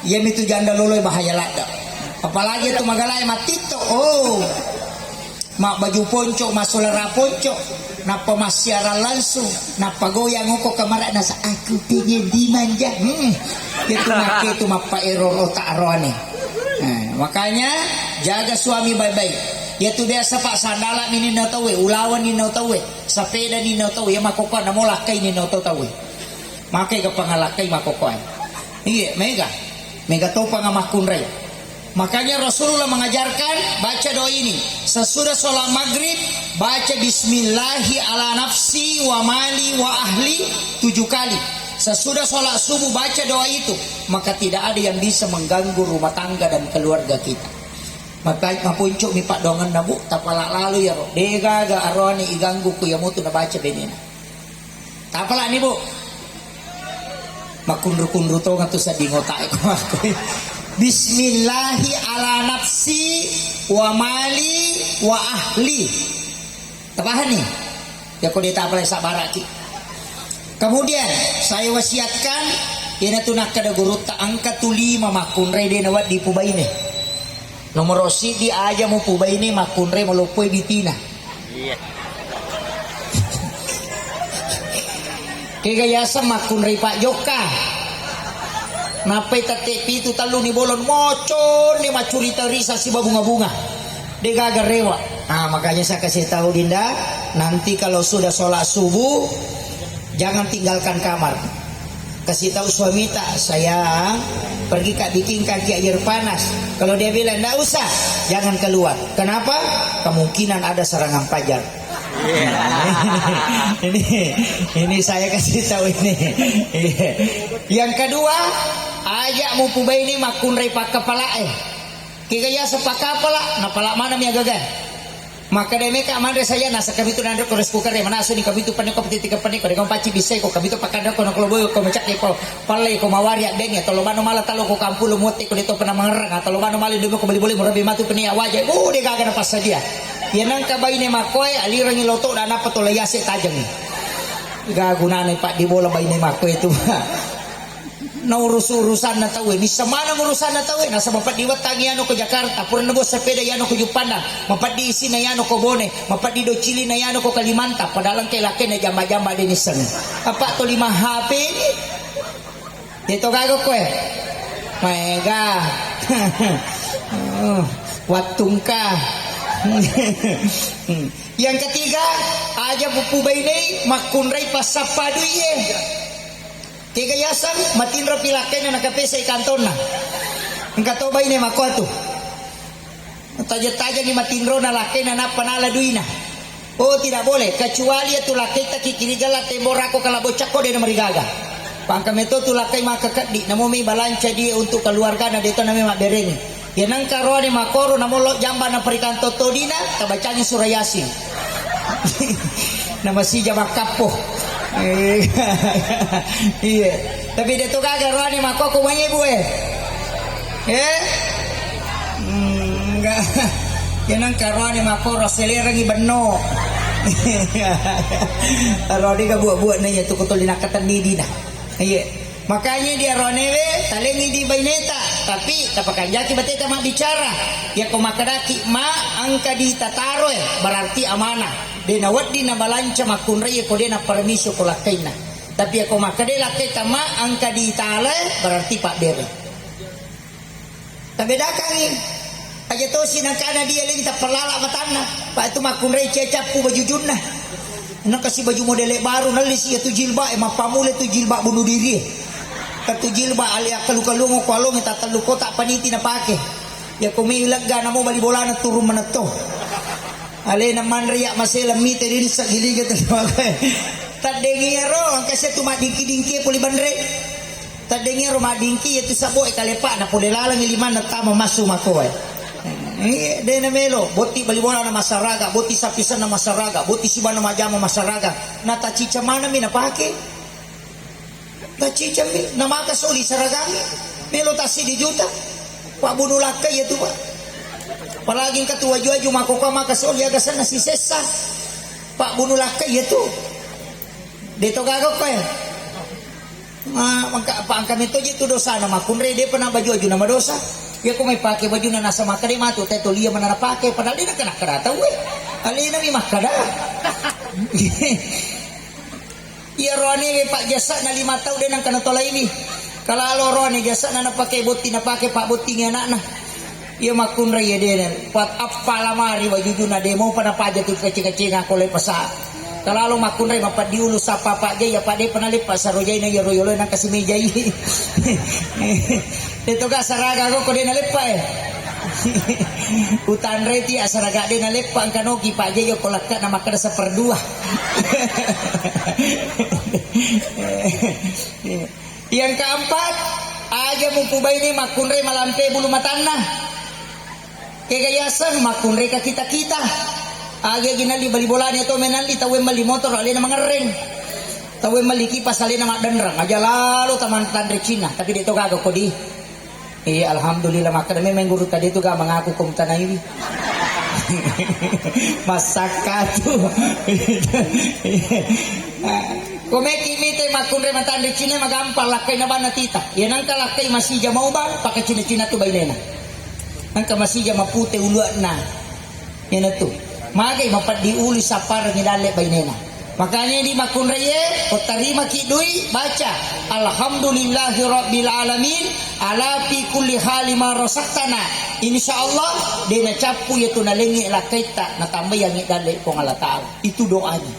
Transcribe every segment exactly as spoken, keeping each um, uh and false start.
Iyamitu janda loloe bahaya ladde. Apalagi itu magalae mattitto. Oh. Mabbaju ponco, massulara ponco, nappa massiarang langsung, nappa goyang oko kamara nasa, "Aku pengen dimanja." Hmm. Itu make itu mappa error otak aroane. Nah, makanya jaga suami baik-baik. Yatu biasa, Pak, sandala ni nino tauwe, ulawan ni nino tauwe, sepeda ni nino tauwe, ya makkokkoe namo lakkai ni nino tauwe. Makke ga pangalakkai makkokkoe. Iya, mega. Mega topang makkunrai. Makanya Rasulullah mengajarkan baca doa ini. Sesudah sholat maghrib, baca bismillahi ala nafsi wa mali wa ahli tujuh kali. Sesudah sholat subuh baca doa itu, maka tidak ada yang bisa mengganggu rumah tangga dan keluarga kita. Maka mapuncu mi paddoangenna, Bu, tapala lalu ya, Ro. Degaga aroane iganggu ku yamutu nabaca benena. Tapalani, Bu. Makkunru-kunru tongeng tu sedding otak e ko aku. Bismillahi ala nafsi wa mali wa ahli. Tapahani? Ya ko de tapalai sabaraki. Kemudian saya wasiatkan, iyanatu nakkeda gurutta, engka tu lima makkunrai de nawedding pubaine. Nomoro siddi, aja mupubaine makkunrai maloppoi bitina. Iya. Kega yaseng makkunrai pajjokka. Nappai tette pitu tellu ni bolon mocon ni maccurita risa siba bunga-bunga. Degaga rewa. Ah, makanya saya kasih tahu Dinda, nanti kalau sudah sholat subuh, jangan tinggalkan kamar. Kasih tahu suamita, "Sayang, pergi Kak bikinkan ki air panas." Kalau dia bilang, "Ndak usah," jangan keluar. Kenapa? Kemungkinan ada serangan fajar. Ini, ini saya kasih tahu ini. Iya. Yang kedua, aja mupubaine makkunrai pakkapalae. Kega yaseng pakkapala, napala maneng mi agaga. Makkeda meka manre saya, nasa kamitu nanre ko rice cooker e, manasu ni kamitu penne ko, petiti ke penne ko, de ko pacci bissai ko, kamitu pakkanre ko, na ko loboi ko, macak ko, pallai ko, mawari abbengi, atau lobano mala talo ko kampulo muatte ko, de to pernah mangerang, atau lobano mala domi ko bali-bali murabe matu penne ya waja. Uh, de gaga na passadia. Ya nangka baine makkoe, alirangi loto da nappa to layase tajeng. Ga gunane paddi bola baine makkoe tu. Naurus-urusanna tauwe, nisseng maneng urusanna tauwe, nasaba mapeddi wettangngi yano ko Jakarta, purana buang sepeda yano ko Juppandang, mapeddi isina yano ko Bone, mapeddi docilina yano ko Kalimantan, padahal engka lakkainna jamba-jamba de nisseng. Apa to lima H P ni? De to gaga koe. Maega. Oh, wattungka. Yang ketiga, aja pupubainei makkunrai passappa duie. Kega yaseng matinro pi lakkainna nakapesai kantonna. Engka to baine makkuatu. Tajeng-tajengi matinrona lakkainna nappa nala duina. Oh, tidak boleh, kecuali iyatu lakkaita kikiri gella tembok rako kala bocakko de namarigaga. Pangka meto tu lakkai maka keddi, namo mi balanca dia untuk keluargana, de to nami mabberengi. Iya nengka roane makkoro namollo jamba na perikang tottodina, tabacangi surah Yasin. Namasija makkappo. Eh, iya. Tapi de to gaga roane makkoko maibu e. Eh? Hmm, enggak. Iya nengka roane makkoro selerangi benno. Roane ga buat-buat na iya tu kotoli nakatennidina. Iya. Makanya di aroanewe talengi di baineta, tapi tapakanjaki bateta mabbicara. Yako makkedaki ma engka ditataroe, berarti amanah. De nawedding nabalanca makkunrai ko de naparmiso ko lakkainna. Tapi yako makkeda lakkaita ma engka ditalae, berarti pabbere. Tabedakangngi. Aja tosi nangkana dia lagi tappalala matanna. Pak itu makkunrai cia cappu baju junna. Nangkasi baju modele baru, nalli si itu jilbab, eh, mappamule tu jilbab bunuh diri. Katu jilbab ali akkalu-kalungo kualongi tatellu kotak paniti napake. Ya komi lega namo bali bolana turun menetto. Alena manre ya masela mite diri sagilinga terima kasih. Taddengi ro angkasa tu madingki-dingki puli banre. Taddengi ro madingki, iya tu sabo e kalepa na pole lalang limanna tama massu makoe. Eh, de na melo, botti bali bola na masaraga, botti sapisan na masaraga, botti siba na majama masaraga. Na tacica mana mi na pake? Tacica mi, na maka soli saragami. Melo tassi di juta. Pak bunu lakka iya tu, Pak. Apalagi engka tu waju-waju mako kwa maka soli aga senna si sessa. Pak bunu lakka iya tu. De to gaga koe. Ma-, mangka, apa engka metto je tu dosana makkunrai, depa na baju-baju na madosa. Iya ko mai pake bajuna nasa makkeda matu te tolia mana napake, padahal de' nakkeda-kkeda tauwe. Alena mi makkeda. Iya roane we pak jasa na lima tau de' nangka natolaiwi. Kalalo roane jasa na napake botting, napake pabbottingi anakna. Iya makkunrai iya de' na. Pat appa lamari bajujuna de' mopa napaja tu kaceng-kacenga ko le pasa. Kalalo makkunrai mapeddi ulu sappa pajai, apa depa naleppa sarojaina iyaro yolo nangka simejai. De'to ga saraga ko, ko de' naleppa e. Utanreti asaraga de' naleppa engka noki pajai ko lakka na makkeda saperdua. Yang keempat, aja mupubaine makkunrai malampe bulu matanna. Kega yaseng makkunrai ka kita-kita. Agi-agi nalli bali bolana to menalli tauwe melli motor alena mangerreng. Tauwe melli kipas alena maddenreng. Aja lalo taman tanre Cina, tapi de' to gaga kodi. Eh, alhamdulillah makkeda memeng guru tadi tu ga mengaku ko mutanaiwi. Masakka tu. Ko meki mite makkunrai matanre Cina magampang lakkai na bana tita. Iya nangka lakkai masija mau bang, pake Cina-Cina tu bainena. Engka masija mapute uluanna. Iyanatu. Magai mapeddi ulu sapparengngi dalle bainena. Makanya di makkunraie, ko tarimaki dui, baca, "Alhamdulillahi rabbil alamin, ala fi kulli hali ma razaqtana." Insya Allah, de' nacappu iyatu nalengngi lakkaitta, natambai angngi dalle Puang Allah Ta'ala. Itu doanya.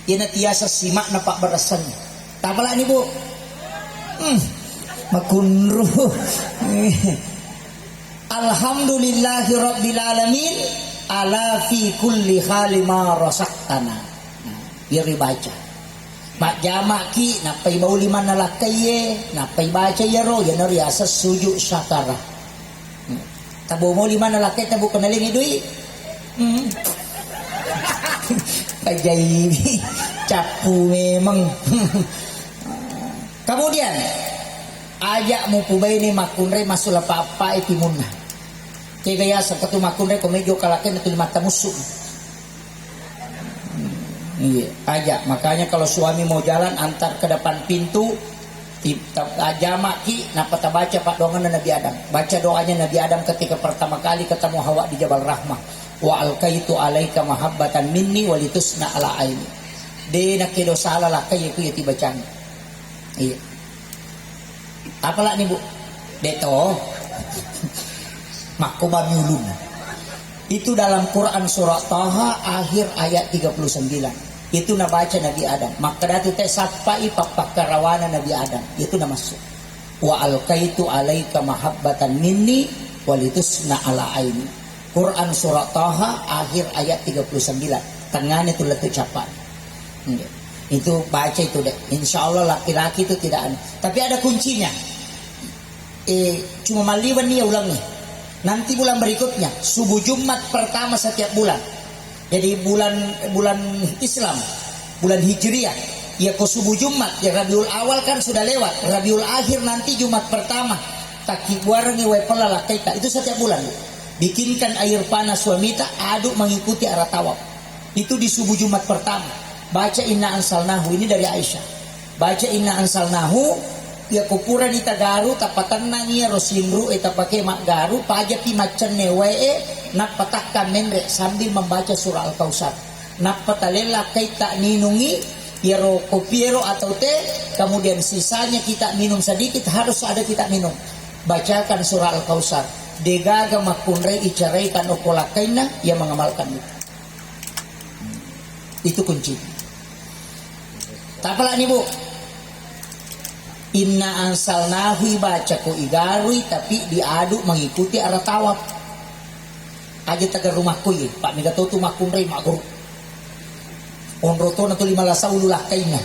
Iyana tiasa simakna pabbarassanna. Tapalani, Bu? Hmm, makunru. Alhamdulillahi rabbil alamin, ala fi kulli hali ma razaqtana. Nah, iyaro baca. Majjamaki, nappai bauli manna lakkaiye, nappai baca iyaro, iyana riaseng sujud syakara. Hmm. Tabo moli manna lakkaita, Bu, ko nalengngi dui. Hmm. Pajai cappu memeng. Kemudian, aja mupubaine makkunrai masula pa-, appae timunna. Kega yaseng ko tu makkunrai ko mejo kalakkaina tuli mattamussu. Hmm, iya, aja. Makanya kalau suami mau jalan, antar ke depan pintu, ti-, ta-, jamaki, nappa tabaca paddoanganna Nabi Adam. Baca doanya Nabi Adam ketika pertama kali ketemu Hawa di Jabal Rahmah. "Wa alqaitu alaika mahabbatan minni walitusna ala aini." De' nakkedo sala lakkai ku iya tibacangi. Iya. Apalani, Bu? De' to. Makkobami ulunna. Itu dalam Quran surah Taha akhir ayat tiga puluh sembilan. Itu nabaca Nabi Adam. Makkeda tu te sappai pappakkarawana Nabi Adam. Itu namassu. "Wa alqaitu alaika mahabbatan minni walitusna ala aini." Quran surah Taha akhir ayat tiga puluh sembilan. Tengahnya tu lettu cappa. Nggih. Itu baca itu deh. Insya Allah laki-laki itu tidak anu. Tapi ada kuncinya. Eh, cuma malliwenni ya ulangi. Nanti bulan berikutnya, subuh Jumat pertama setiap bulan. Jadi bulan, bulan Islam, bulan Hijriah, ya ko subuh Jumat, ya Rabiul Awal kan sudah lewat, Rabiul Akhir nanti Jumat pertama, takkibuarengngi wae pella lakkaita, itu setiap bulan, Bu. Bikinkan air panas suamita, aduk mengikuti arah tawaf. Itu di subuh Jumat pertama. Baca inna ansalnahu, ini dari Aisyah. Baca inna ansalnahu, iya ko purani tagaru, tapatennang iyaro sinru e tapake maggaru, pajapi maccenne wae e, nappa takka menre sambil membaca surah Al-Kautsar. Nappa talella kaitta ninungi iyaro kopiero atau teh, kemudian sisanya kita minum sedikit, harus ada kita minum. Bacakan surah Al-Kautsar. Degaga makkunrai icaraikan okko lakkainna, ia mengamalkan itu. Itu kunci. Tapalani, Bu. Inna ansalnahu ibaca ko igarui, tapi diadu mengikuti arah tawaf. Aja taga rumahku ye, Pak, mega totu makkunrai magguru. Onro tona tuli malasa ulu lakkainna.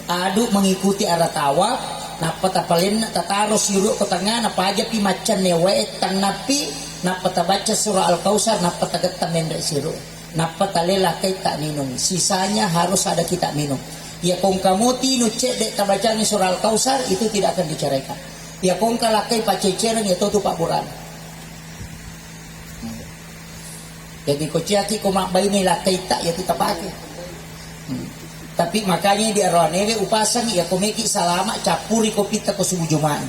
Adu mengikuti arah tawaf, nappa tapalenna tataro siru ko tengah, napajapi maccanne wae tangnapi, nappa tabaca surah Al-Kautsar, nappa tagetta menre siru. Nappa tale lakkai tak minum. Sisanya harus ada kita minum. Ya kongka moti nu cedde tabacangi surah Al-Kautsar, itu tidak akan diceraikan. Ya kongka lakkai pacecereng, ya totu Pak Burhan. Jadi ko ciaki ko mabbaine lakkai tak, ya kita pakai. Hmm. Tapi makanya di aroanewe upasang ya, ko meki salama cappuri kopitta ko subuh Jumat.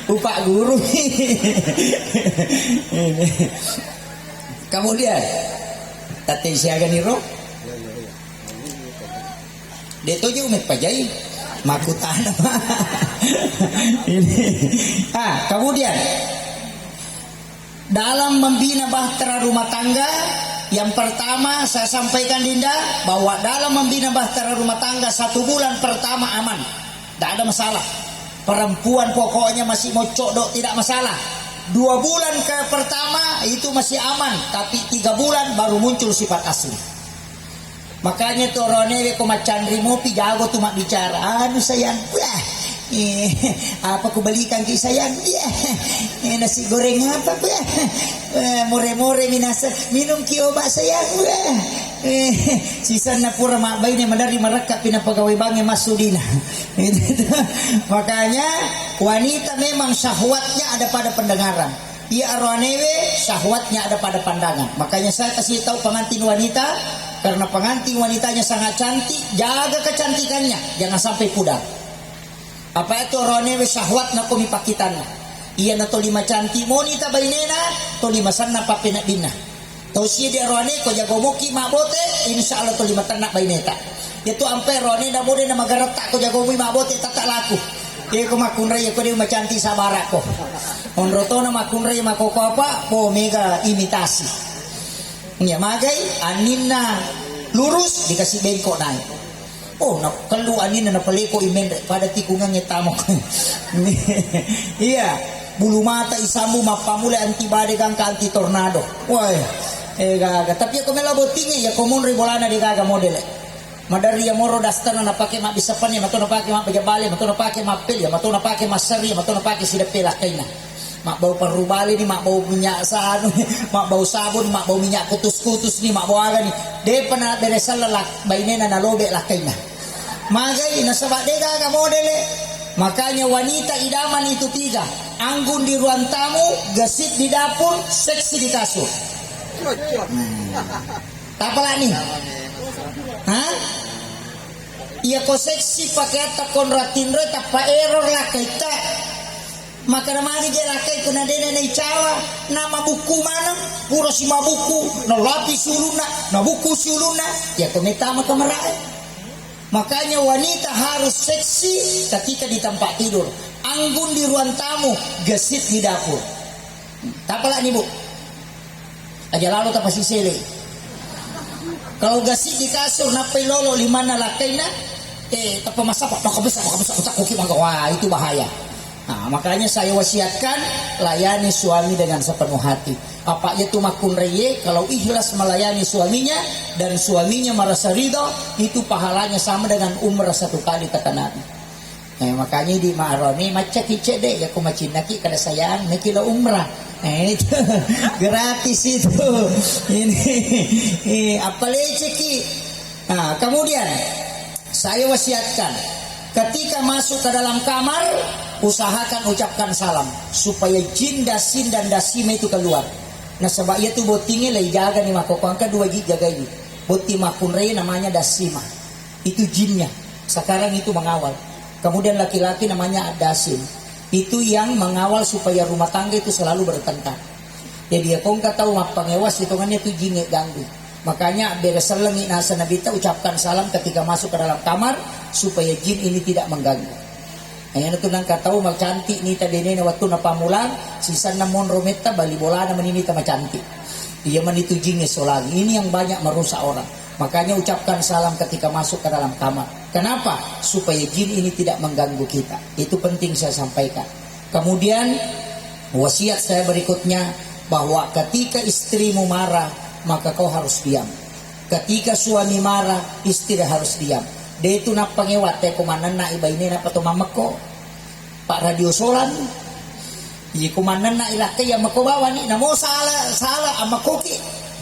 Upak guru. Kemudian, tette siaga niro. De' toje umeppajai, makkutana. Ini. Ah, kemudian, dalam membina bahtera rumah tangga, yang pertama saya sampaikan, Dinda, bahwa dalam membina bahtera rumah tangga satu bulan pertama aman. Tidak ada masalah. Perempuan pokoknya masih mau codok, tidak masalah. Dua bulan ke pertama itu masih aman, tapi tiga bulan baru muncul sifat asli. Makanya tu aroanewe ko macanri mopi, jago tu mabbicara. Anu sayang, wah, eh, apa kubelikan ki sayang? Iya. Eh, nasi goreng apa? Wah, eh, more-more minasa. Minum ki obat sayang. Wah, eh, sisanna pura mabbaine, madari marakka pina pegawai bank e massudina. Makanya wanita memang syahwatnya ada pada pendengaran. Iya aroanewe syahwatnya ada pada pandangan. Makanya saya kasih tahu pengantin wanita, karena pengantin wanitanya sangat cantik, jaga kecantikannya, jangan sampai pudar. Apa itu aroanewe syahwatna ko mipakkitanna. Iya na toli macantik moni ta bainena, toli masanna pappeneddinna. Tau sia di aroane ko jago moki mabbote, insya Allah toli matenna baineta. Iya tu ampe aroane na mode na magaretta ko jago mui mabbote tata laku. Iya ko makkunrai ko de macantik sabara ko. Onro tona makkunrai makoko apa, po mega imitasi. Iya magai, anninna lurus dikasih bengkok naik. Oh, na kellu anninna na paleko imenre pada tikungangnge tamo. Iya, bulu mata isambu mappamule anti bade gangka anti tornado. Woi, eh gaga. Tapi ya ko mela bottingi ya ko monri bolana de gaga modele. Madari ya moro dastana na pake mabbissa pani, mato na pake mabbaja bale, mato na pake mappel, ya mato na pake masseri, ya mato na pake sideppe lakkaina. Mabbau parru bale ni, mabbau minyak sanu, mabbau sabun, mabbau minyak kutus-kutus ni, mabbau aga ni. Depa na bere sella lak-, bainena na lobe lakkaina. Magai nasaba de gaga modele. Makanya wanita idaman itu tiga. Anggun di ruang tamu, gesit di dapur, seksi di kasur. Hmm. Tapalani. Hah? Iya ko seksi pakeatta konra tinro tappa error lakkaitta. Maka namagi je lakkai kuna dena na icawa, na mabukku maneng, pura si mabukku, na lapi siulunna, na bukku siulunna, ya ko meta maka marae. Makanya wanita harus seksi ketika di tempat tidur. Anggun di ruang tamu, gesit di dapur. Tapalani, Bu. Aja lalo tapasisele. Kalau gesit di kasur nappai lolo limanna lakkainna, eh, tappa massappa, maka bisa, maka bisa, maka koki, maka, wah, itu bahaya. Nah, makanya saya wasiatkan, layani suami dengan sepenuh hati. Apa itu makkunraie, kalau ikhlas melayani suaminya dan suaminya merasa ridho, itu pahalanya sama dengan umrah satu kali, kata Nabi. Eh, makanya di Ma'roni maccaki cedde, ya ko macinnaki kada sayang, meki lo umrah. Eh, itu gratis itu. Ini, eh, apa leceki? Nah, kemudian saya wasiatkan, ketika masuk ke dalam kamar, usahakan ucapkan salam supaya jin dasin dan dasima itu keluar. Nasaba iya tu bottingnge lei jaga ni makkokkoe, engka dua ji jagai. Botting makkunrai namanya dasima. Itu jinnya. Sekarang itu mengawal. Kemudian laki-laki namanya Ad-Dasin. Itu yang mengawal supaya rumah tangga itu selalu bertengkar. Jadi ya kongka tahu mappangewas hitungannya itu jin yang ganggu. Makanya beres selengi nasa Nabi ta ucapkan salam ketika masuk ke dalam kamar supaya jin ini tidak mengganggu. Iyana tu nangka tau macantik nita benena wettunna pammulang, sisenna monro metta bali bolana mani nita macantik. Iya mani tu jingnge solangi. Ini yang banyak merusak orang. Makanya ucapkan salam ketika masuk ke dalam kamar. Kenapa? Supaya jin ini tidak mengganggu kita. Itu penting saya sampaikan. Kemudian wasiat saya berikutnya bahwa ketika istrimu marah, maka kau harus diam. Ketika suami marah, istri harus diam. De tu nappangewa te ko manenna i baine napa to mammekko. Pak radio solan. Iya ko manenna i lakkai ya mekko bawani, namo sala, sala ammekkoki.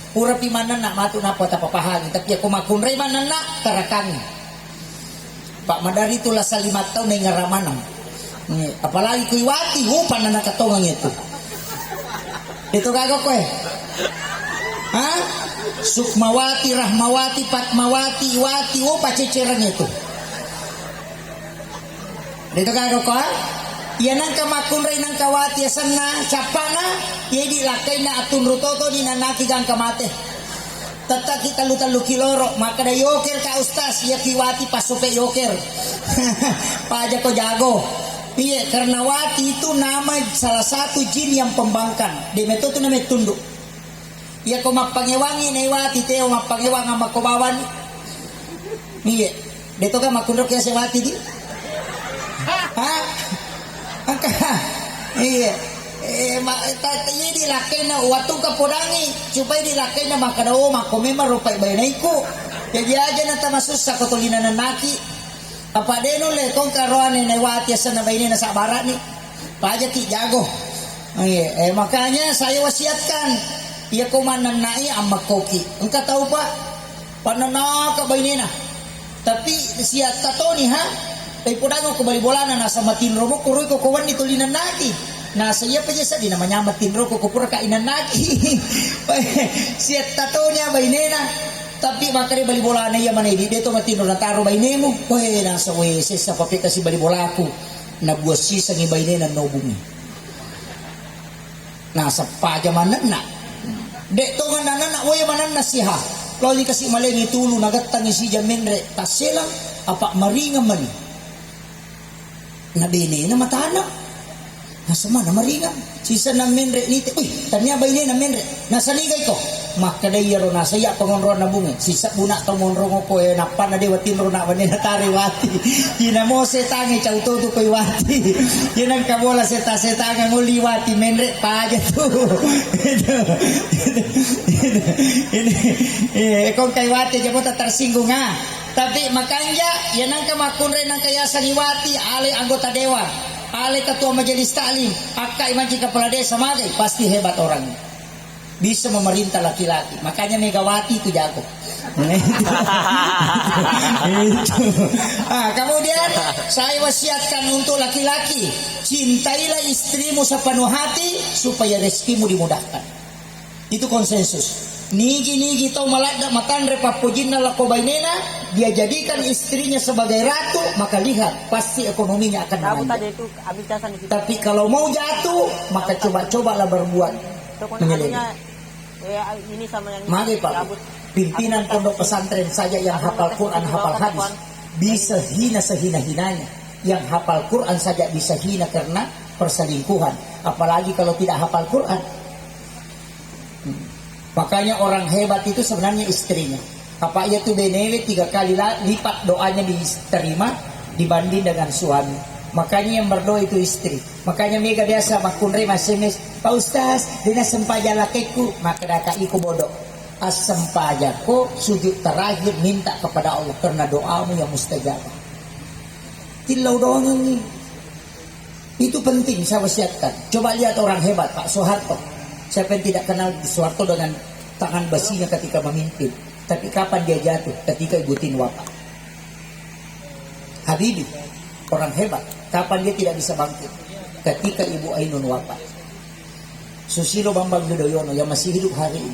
Pura pi manenna matu napa tapapahangi, tapi ya ko makkunrai manenna tarakangi. Pak madari tu lasa lima tahun nengara maneng. Apalagi kui wati, upanna nakatongang itu. Itu kagak koe. Hah? Sukmawati, Rahmawati, Fatmawati, Wati, oh, pacecereng itu. Itu kagak koe. Iya nangka makkunrai nangka Wati asenna, cappana, iya di lakkainna attunru toto di nanaki gangka mate. Tettaki tellu-tellu kiloro, makkeda yoker ka ustaz, iya ki Wati passope yoker. Paja ko jago. Iya, karena Wati itu nama salah satu jin yang pembangkang. De metto tu nama tunduk. Iya ko mappangewangi nai Wati teo mappangewang amma ko bawani. Iya. De to ka makkunro ke sewati di. Hah? Angka. Iya. Eh, ma, ta, ta, iya di lakkainna, wattu ka podangi, supaya di lakkainna makkeda, oh, makko memang rupai bainaiku. Jadi aja na tamasussa ko tolina nanaki. Apa de nulle kongka roane nai Wati asenna bainena sabbarani. Pajaki jago. Iya, eh, makanya saya wasiatkan, iya ko mannennai ammakkoki. Engka tau, Pak, pannennaka bainena. Tapi siatta toni, ha? Tapi podangnga ko bali bolana, nasa matinro mo, ko roi ko, ko wenni tuli nennaki. Nasa iya paja seddi namanyameng tinro ko, ko pura ka inennaki. Siatta toni, ha, bainena. Tapi makkeda bali bolana iya maneng idi, de to matinro nataro bainemu. Weh, nasa, weh, sessa pape kasi bali bolaku. Nabuang sisengi bainena nobungi. Nasappaja manenna. De tongenna nanenna, woi manenna siha. Loli kasi malengi tulu, nagettangi sija menre, tasselang, apa maringeng mani. Na benena matana. Nasemana maringeng. Sisenna menre nite, wih, tania bainena menre. Nasaniga iko. Makkeda iyaro nasa iya pengonroanna bunge. Sisebbuna to monrong ko e, nappanna dewa tinro na wenena tare Wati. Ina mo setange cau totu koi Wati. Ina engka bola seta-setanga ngoli Wati menre paja tu. Ini, eh, kong kai Wati aja mota tersinggung, ah. Tapi makanja, ya nangka makkunre nangka yasangi Wati, ale anggota dewan, ale ketua majelis taklim, akka imanci kepala desa magai, pasti hebat orangnya. Bisa memerintah laki-laki. Makanya Megawati itu jago. Itu. Ah, kemudian saya wasiatkan untuk laki-laki, cintailah istrimu sepenuh hati supaya rezekimu dimudahkan. Itu konsensus. Nigi-nigi tau maladda matanre pappojinna lako bainena, dia jadikan istrinya sebagai ratu, maka lihat, pasti ekonominya akan menanjak. Tapi kalau mau jatuh, maka coba-cobalah berbuat menyeleweng. Magai, Pak, pimpinan pondok pesantren saja yang hafal Quran, hafal hadis, bisa hina sehina-hinanya. Yang hafal Quran saja bisa hina karena perselingkuhan, apalagi kalau tidak hafal Quran. Hmm. Makanya orang hebat itu sebenarnya istrinya. Apa iya tu benewe tiga kali la-, lipat doanya diterima dibanding dengan suami. Makanya yang berdoa itu istri. Makanya mega biasa makkunre S M S, "Pak Ustaz, dena sempajang lakekku." Maka data iko bodoh. Assempajako sujud terakhir minta kepada Allah karena doamu yang mustajab. Tillau doangengi. Itu penting saya wasiatkan. Coba lihat orang hebat, Pak Soeharto. Siapa yang tidak kenal Soeharto dengan tangan besinya ketika memimpin? Tapi kapan dia jatuh? Ketika Ibu Tin wafat. Habibie, orang hebat. Kapan dia tidak bisa bangkit? Ketika Ibu Ainun wafat. Susilo Bambang Yudhoyono yang masih hidup hari ini.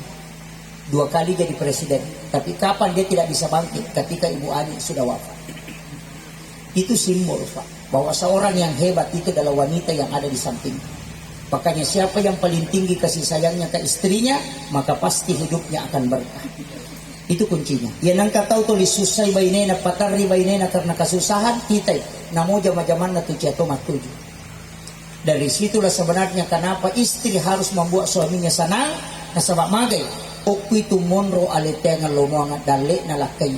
Dua kali jadi presiden. Tapi kapan dia tidak bisa bangkit? Ketika Ibu Ani sudah wafat. Itu simbol, Pak, bahwa seorang yang hebat itu adalah wanita yang ada di samping. Makanya siapa yang paling tinggi kasih sayangnya ke istrinya, maka pasti hidupnya akan berkah. Itu kuncinya. Ya nangka tau tuli susai bainena, patarri bainena karena kesusahan, kita namo jama-jamanna tu cia to matuju. Dari situlah sebenarnya kenapa istri harus membuat suaminya senang, nasaba magai, okku itu monro ale tengan lomoang dalle na lakkai.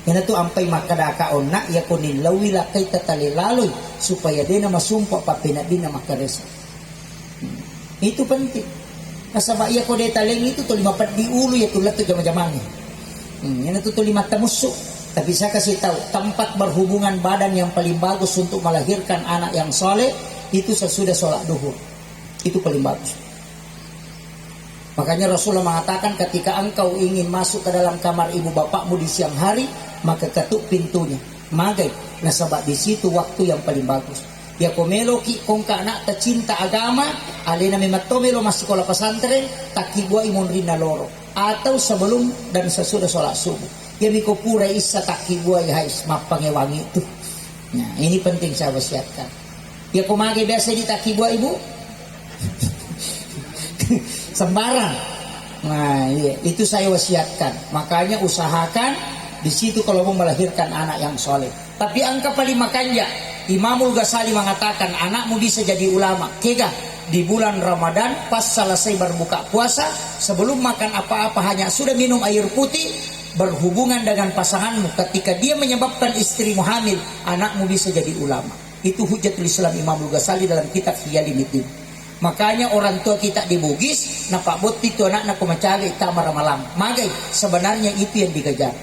Iyanatu ampai makkadaka onna, iya ko nillaui lakkai tatale laloi, supaya dena masumpa pappeneddinna makkaresa. Hmm. Itu penting. Nasaba iya ko de taleng itu tuli mapeddi ulu, iya tu lettu jama-jamangnge. Hmm, iyanatu tuli mattamussu. Tapi saya kasih tahu, tempat berhubungan badan yang paling bagus untuk melahirkan anak yang soleh itu sesudah sholat duhur. Itu paling bagus. Makanya Rasulullah mengatakan, ketika engkau ingin masuk ke dalam kamar ibu bapakmu di siang hari, maka ketuk pintunya. Magai, nasaba di situ waktu yang paling bagus. Yako meloki kongka anakta cinta agama, alena memang to melo massikola pesantren, takkibuai monrinna loro atau sebelum dan sesudah sholat subuh. Yami ko pura issa takkibuai, hais, mappangewangi tu. Nah, ini penting saya wasiatkan. Yako mage biasa ditakkibuai, Bu? Sembarang. Nah, iya, itu saya wasiatkan. Makanya usahakan di situ kalau mau melahirkan anak yang soleh. Tapi engka paling makanja, Imamul Ghazali mengatakan, anakmu bisa jadi ulama. Kega? Di bulan Ramadan, pas selesai berbuka puasa, sebelum makan apa-apa, hanya sudah minum air putih, berhubungan dengan pasanganmu. Ketika dia menyebabkan istrimu hamil, anakmu bisa jadi ulama. Itu Hujjatul Islam Imamul Ghazali dalam kitab Ihya Ulumiddin. Makanya orang tua kita di Bugis, napabbotti tu anakna ko macawe tama ramalang. Magai, sebenarnya itu yang dikejar.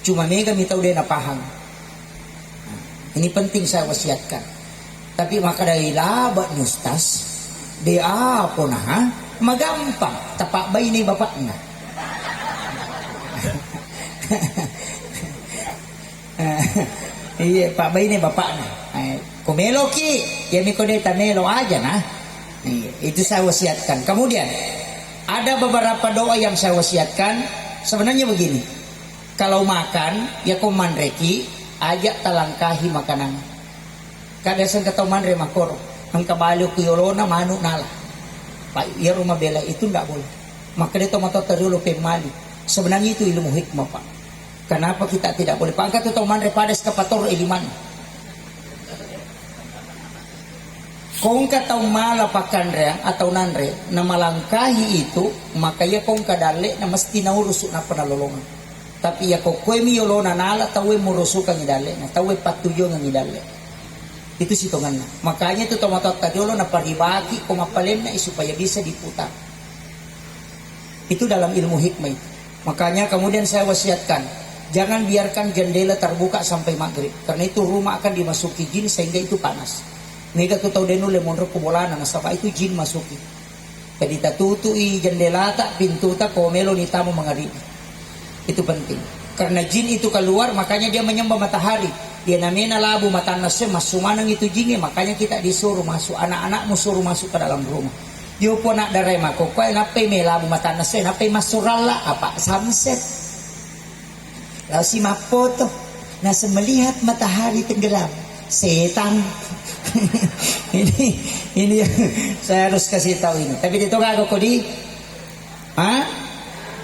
Cuma mega mi tau de napahang. Ini penting saya wasiatkan. Tapi makkeda, "Ilaba ni Ustaz, de apa nah, magampang, tapabbaine bapakna." Iya, pabbaine bapakna. Eh, ko meloki, ya miko de tamelo aja nah. Iya, itu saya wasiatkan. Kemudian ada beberapa doa yang saya wasiatkan. Sebenarnya begini, kalau makan, ya ko manreki, aja talangkahi makanan. Ka biasa engka tau manre makkoro, engka bale ku yolona manu nala. Pak, iyaro mabela itu ndak boleh. Makkeda tomatoatta riolo pemmali. Sebenarnya itu ilmu hikmah, Pak. Kenapa kita tidak boleh? Pak, engka tu tau manre pada eskavator e limanna. Ko engka tau mala pakkanreang atau nanre, namalangkahi itu, maka iya ko engka dalle na mesti naurusu nappa nalolongeng. Tapi iya ko koe mi yolona nala, tauwe murusukangi dalle na, tauwe pattujuangengi dalle. Itu sitongenna. Makanya itu tomatoatta riolo naparibaki ko mappalenna supaya bisa diputar. Itu dalam ilmu hikmah itu. Makanya kemudian saya wasiatkan, jangan biarkan jendela terbuka sampai maghrib. Karena itu rumah akan dimasuki jin sehingga itu panas. Mega tu tau de nulle monro ku bolana, nasaba itu jin masuki. Jadi tatutui jendelata, pintuta, ko meloni tamu mangaribi. Itu penting. Karena jin itu keluar, makanya dia menyembah matahari. Dia namena labu matanna se, massu maneng itu jinge, makanya kita disuruh masuk. Anak-anakmu suruh masuk ke dalam rumah. Yopo anak darai makkokkoe, nappai melabu matanna se, nappai massuralla, apa, sunset. Lalu si mappoto, nasa melihat matahari tenggelam. Setan. Ini, ini saya harus kasih tahu ini. Tapi dia toga kok di, ha?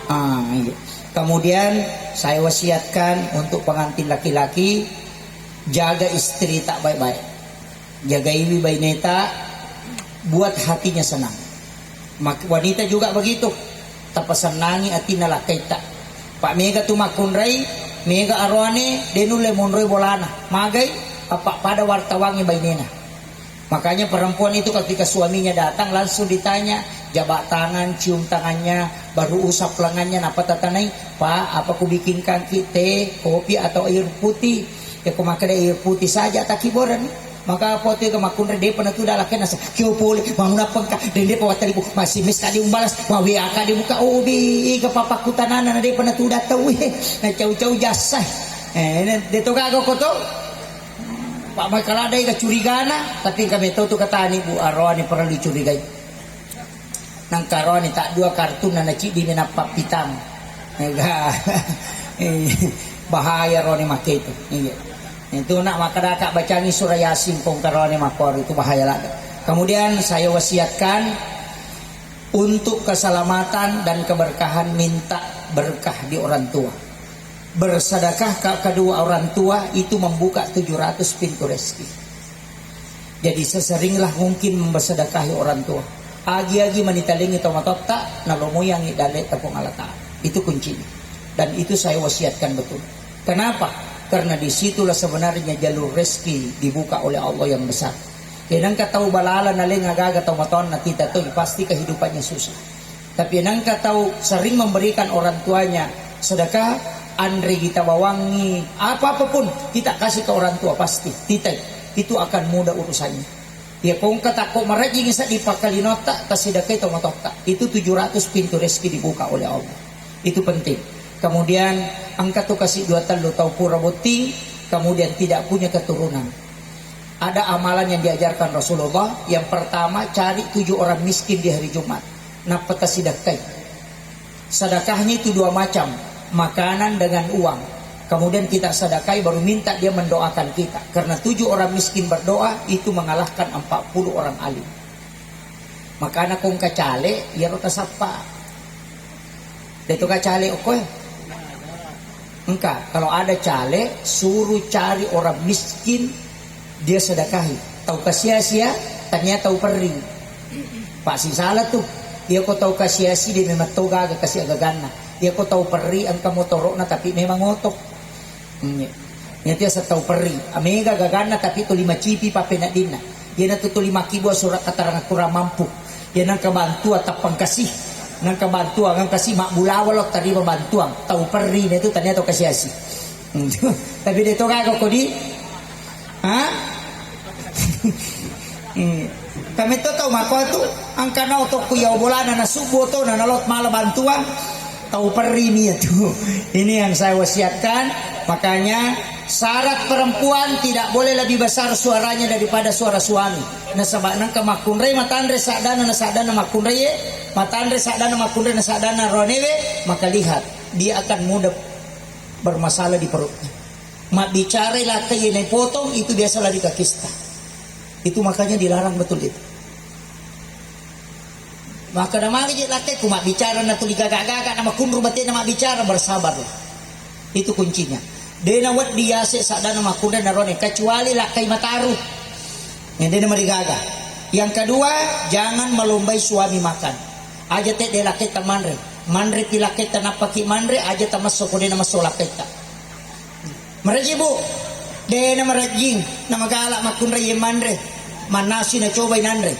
Ah, iya. Kemudian saya wasiatkan untuk pengantin laki-laki, jaga istri tak baik-baik. Jagaiwi baineta, buat hatinya senang. Mak-, wanita juga begitu. Tapasennangi atinna lakkaitta. Pak, mega tu makkunrai, mega aroane, de nulle monroi bolana. Magai, apa pada wartawangi bainena. Makanya perempuan itu ketika suaminya datang langsung ditanya, jabat tangan, cium tangannya, baru usap lengannya, napa tatanai, "Pak, apa kubikinkan ki teh, kopi atau air putih?" Ya, ko makkeda air putih saja, takiboreng. Maka apa tu ga makkunrai, depa natuda lakkainna sa, kio pole, mangunappa engka, dende pa wattalipu, masih mes kadi umbalas, ma W A kadi buka, obi, iga papakkutanana, na depa natuda tau, eh, na cau-cau jasa. Eh, ne, de to gaga ko to? Pak, makaladai ga curigana, tapi engka meto tu katani, Bu, aroane parellu curigai. Nangka roni tak dua kartun na ciddi ni nappa pitang. Ega. Eh, bahaya roni make itu. Iya. Itu nak makkadaka bacangi surah Yasin kongka roni makor itu bahaya lagi. Kemudian saya wasiatkan untuk keselamatan dan keberkahan, minta berkah di orang tua. Bersedekah ke kedua orang tua itu membuka tujuh ratus pintu rezeki. Jadi seseringlah mungkin membersedekahi orang tua. Agi-agi manitalengi tomatoatta, nalomoyangi dalle tepung Allah Ta'ala. Itu kuncinya. Dan itu saya wasiatkan betul. Kenapa? Karena disitulah sebenarnya jalur rezeki dibuka oleh Allah yang besar. Enangka tau balala naleng agaga tomatoanna tita toi, pasti kehidupannya susah. Tapi nangka tau sering memberikan orang tuanya sedekah, anre kita bawangi, apa-apa pun kita kasih ke orang tua, pasti titai, itu akan mudah urusannya. Ya, kongka takko marajing sa di pakkalinotta, tasidakai tomatotta. Itu tujuh ratus pintu rezeki dibuka oleh Allah. Itu penting. Kemudian engka tu kasih dua tellu tau pura botting, kemudian tidak punya keturunan. Ada amalan yang diajarkan Rasulullah. Yang pertama, cari tujuh orang miskin di hari Jumat. Nappa tasidakkai. Sedekahnya itu dua macam, makanan dengan uang. Kemudian kita sedekahi, baru minta dia mendoakan kita. Karena tujuh orang miskin berdoa itu mengalahkan empat puluh orang alim. Makana ko engka caleg, iyaro tasappa. De'to ga caleg okko e? Engka, kalau ada caleg, suruh cari orang miskin, dia sedekahi. Tau kasiasi, ya, tania tau perri. Pak sisala tu. Iya ko tau kasiasi, dia memang tau gaga kasi agaganna. Iya ko tau perri, engka motoro'na, tapi memang oto. Hmm, iya. Iya, tiasa tau perri. Amega gaganna, tapi tuli macipi pappeneddinna. Iyanatu tuli makkibua surat keterangan kurang mampu. Iya, nengka bantuan tappang kasi. Nengka bantuan, nengka kasi mabbulawa lo tarima bantuan. Tau perri itu tania tau kasiasi. Hmm. Tapi de'to gaga kodi. Ha? Hmm. Kami to tau mako tu, angkana otokku ya bolana na subuh to na nalot mala bantuan. Tau perri mi itu. Ini yang saya wasiatkan. Makanya syarat perempuan tidak boleh lebih besar suaranya daripada suara suami. Nasaba nengka makkunrai matanre saddana, na saddana makkunrai, matanre saddana makkunrai, na saddana ronewe, maka lihat, dia akan mudah bermasalah di perutnya. Mabbicara lakkai naipotong itu biasa lari ke kista. Itu makanya dilarang betul itu. Maka namanya je lakkai ku mabbicara na tuli gaga-gaga na makunru batena mabbicara, bersabarlah. Itu kuncinya. De'na wedding yase saddana makkunrai na rone, kecuali lakkai mataru. Yang de'na marigaga. Yang kedua, jangan melombai suami makan. Aja tedde lakkaita manre. Manre pi lakkaita nappaki manre, aja tamesso ko de'na messo lakkaita. Marejjing, Bu. De'na marejjing, na magala makkunrai manre. Manasui nacobai nanre.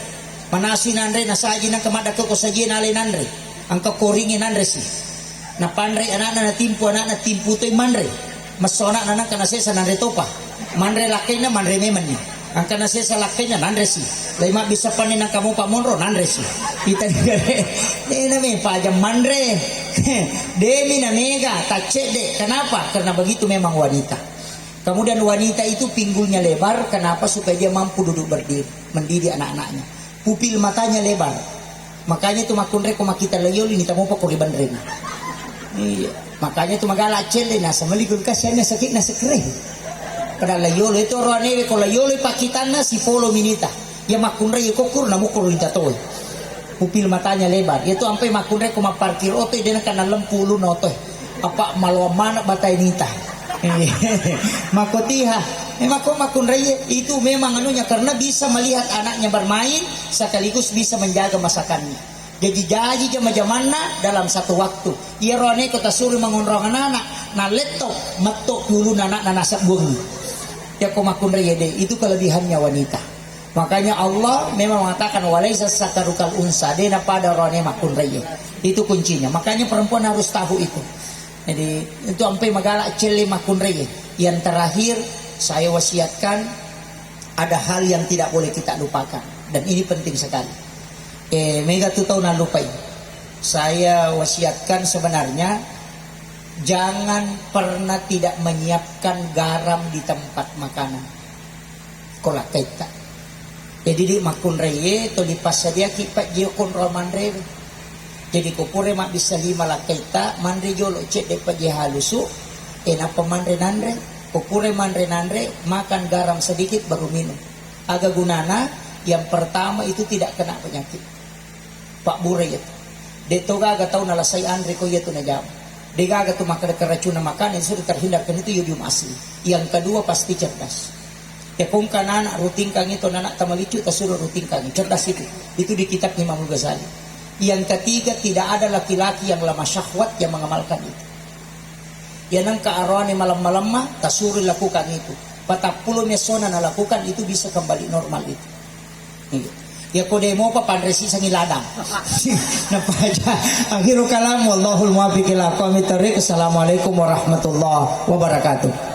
Manasui nanre, nasaji nangka maddakkeko sajie nalai nanre. Engka koringnge nanre si. Napanre anakna, natimpu anakna, timpu toi manre. Messo anakna nangka nasesa nanre topa. Manre lakkainna, manre memenni. Engka nasesa lakkainna nanre si. Lai mabbissa panni nangka mopa monro nanre si. Ita digare. De'na me pajang manre. Demi na mega, taccedde. Kenapa? Karena begitu memang wanita. Kemudian wanita itu pinggulnya lebar, kenapa? Supaya dia mampu duduk berdiri, mendidik anak-anaknya. Pupil matanya lebar. Makanya itu makkunrai ko makkita layolo, ini tamopa ko ri banrena. Iya. Makanya itu magala accelle, nasaba melli kulkas, hanya sakitna sekre. Pada layolo itu roanewe ko layolo pakkitanna sipolo minita. Ya makkunrai kokkur namukkur linta toi. Pupil matanya lebar. Itu ampai makkunrai ko mapparkir oto, de'na kana lempu ulunna oto. Apa maloang maneng batae nita. Makotiha. Memang ko makkunrai itu memang anunya karena bisa melihat anaknya bermain sekaligus bisa menjaga masakannya. Jadi jaji jama-jamanna dalam satu waktu. Iya roane ko tasuri mangonrong anak-anak, na letto metto ulunna anakna nasabbuangi. Ya ko makkunrai ede, itu kelebihannya wanita. Makanya Allah memang mengatakan, "Walaisa sakaru kal unsa," de'na pada roane makkunrai. Itu kuncinya. Makanya perempuan harus tahu itu. Jadi, itu ampai magala celle makkunrai. Yang terakhir, saya wasiatkan, ada hal yang tidak boleh kita lupakan. Dan ini penting sekali. Eh, mega tu tau nalupai. Saya wasiatkan sebenarnya, jangan pernah tidak menyiapkan garam di tempat makanan. Ko lakkaitta. Jadi, di makkunraie tuli passadiaki pajjio konro manre. Jadi, ko pura mabbissa lima lakkaitta, manre jolo cedde pajjie halusu, e, nappa manre nanre. Ko pura manre nanre, makan garam sedikit baru minum. Aga gunana? Yang pertama itu tidak kena penyakit. Pabbura iyatu. De' to gaga tau nalasai anre ko iyatu najama. De' gaga tu makkeda keracunan makanan, sudah terhindarkan itu yodium asli. Yang kedua pasti cerdas. Ya kongka anak rutinkan itu anak tamaliccu tasuruh rutinkan. Cerdas itu. Itu di kitab Imam Ghazali. Yang ketiga tidak ada laki-laki yang lemah syahwat yang mengamalkan itu. Ya nengka aroane malemma-lemma tasuruh lakukan itu. Patappulo mi essona nalakukan itu bisa kembali normal itu. Iya. Ya ko de' mopa panre sisangi ladang. Napaja. Akhirul kalam, wallahul muwaffiq ila aqwamit thariq. Assalamualaikum warahmatullahi wabarakatuh.